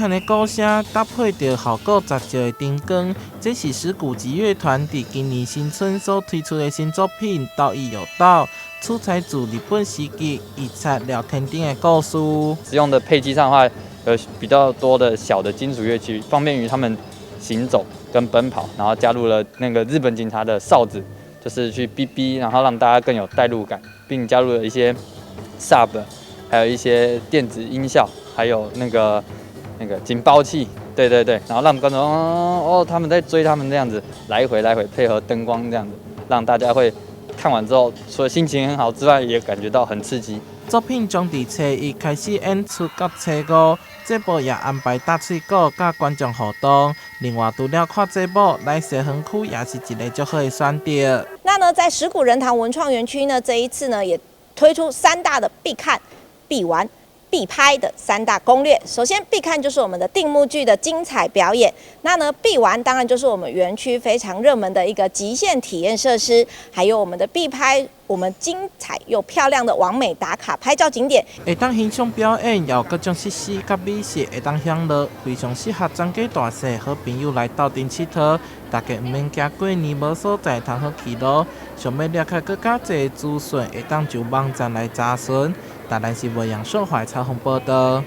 撼的鼓聲，搭配著效果絕招的燈光，這是石鼓擊樂團佇今年新春所推出的新作品《盜亦有道》，取材自日本時期義賊廖添丁的故事。使用的配器上的話，有比較多的小的金屬樂器，方便於他們行走跟奔跑，然後加入了那個日本警察的哨子，就是去嗶嗶，然後讓大家更有代入感，並加入了一些 sub，還有一些電子音效，還有那個警報器，對對對，然後讓觀眾哦，他們在追他們這樣子，來回來回配合燈光這樣子，讓大家會看完之後，除了心情很好之外，也感覺到很刺激。作品將佇初一開始演出到初五，節目也安排打喙鼓佮觀眾互動。另外，除了看節目，來西園區也是一个足好的選擇。那呢，在十鼓人堂文創園區呢，這一次呢也推出三大的必看、必玩、必拍的三大攻略。首先，必看就是我們的定目劇的精彩表演。那呢，必玩當然就是我們園區非常熱門的一個極限體驗設施，還有我們的必拍，我們精彩又漂亮的網美打卡拍照景點。會當欣賞表演，有各種設施佮美食會當享樂，非常適合全家大細好朋友來鬥陣𨑨迌。大家毋免驚過年無所在通好去路，想欲了解閣較濟資訊，會當就網站來查詢。台南新聞楊秀懷採訪報導。